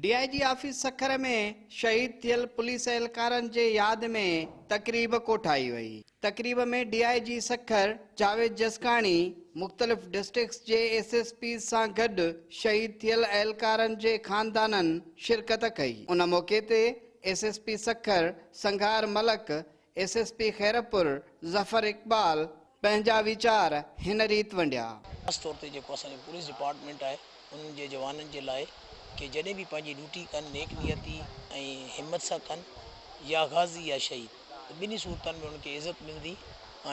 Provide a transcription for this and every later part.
D I G office Sukkur ۾ شهيد ٿيل police اهلڪارن جي ياد ۾ تقريب ڪوٺائي وئي. تقريب ۾ D I G Sukkur Javed Jaskani, مختلف ڊسٽرڪٽس جي ايس ايس پيز سان گڏ شهيد ٿيل اهلڪارن جي خاندانن شرڪت ڪئي. ان موقعي تي S S P Sukkur Sanghar Malik, S S P Khairpur Zafar Iqbal پنهنجا ويچار هن ريت ونڊيا. خاص طور تي جيڪو اسان جو پوليس ڊپارٽمينٽ آهي انهن جي جوانن جي لاء ڪي جڏهن به پنهنجي ڊيوٽي ڪن نيڪ نيتي ۽ همت سان ڪن يا غازي يا شهيد ته ٻنهي صورتن ۾ انهن کي عزت ملندي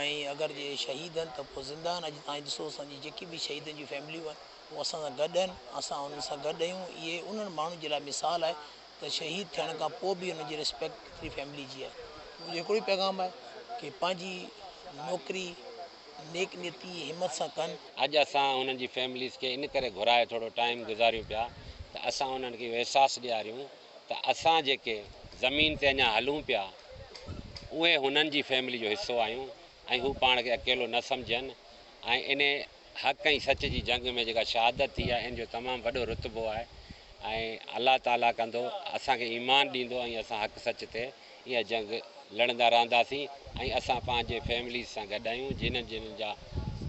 ۽ اگر جي شهيد آهن ته پوء زنده آهن اڄ تائين ڏسو اسان جي جيڪي به شهيدن جون فيمليون آهن هو اسان سان گڏ آهن اسان انهن سان گڏ آهيون اهي انهن ماڻهن جي لاء مثال آهي ته شهيد ٿيڻ کان پوء به انهن جي ريسپيڪٽ ڪيتري فيملي جي آهي. منهنجو هڪڙو ئي پيغام آهي ڪي پنهنجي نوڪري نيڪ نيتي همت سان ڪن. اڄ اسان انهن جي فيمليز کي ان ڪري گهرائي ٿورو ٽائيم گذاريون پيا ته اسان انهن کي اهو احساس ڏياريون ته اسان جيڪي زمين تي اڃا هلون پيا اهي هنن جي فيملي جو حصو آهيون ۽ هو پاڻ کي اڪيلو نه سمجهن ۽ انهي حق ۽ سچ جي جنگ ۾ جيڪا شهادت ٿي آهي ان جو تمام وڏو رتبو آهي ۽ الله تعالي ڪندو اسان کي ايمان ڏيندو ۽ اسان حق سچ تي اها جنگ لڙندا رهنداسين ۽ اسان پنهنجي فيمليز سان گڏ آهيون جنھن جنھن جا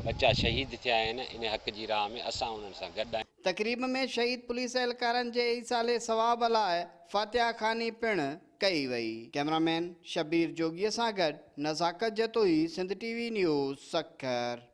ٻچا شهيد ٿيا آهن ان حق جي راهه ۾ اسان انهن سان گڏ آهيون. تقريب ۾ شهيد پوليس اهلڪارن جي ايصال ثواب لاء فاتحه خواني پڻ ڪئي وئي. ڪئميرا مين شبير جوڳي سان گڏ Nazakat Jatoi, Sindh T V news, Sukkur.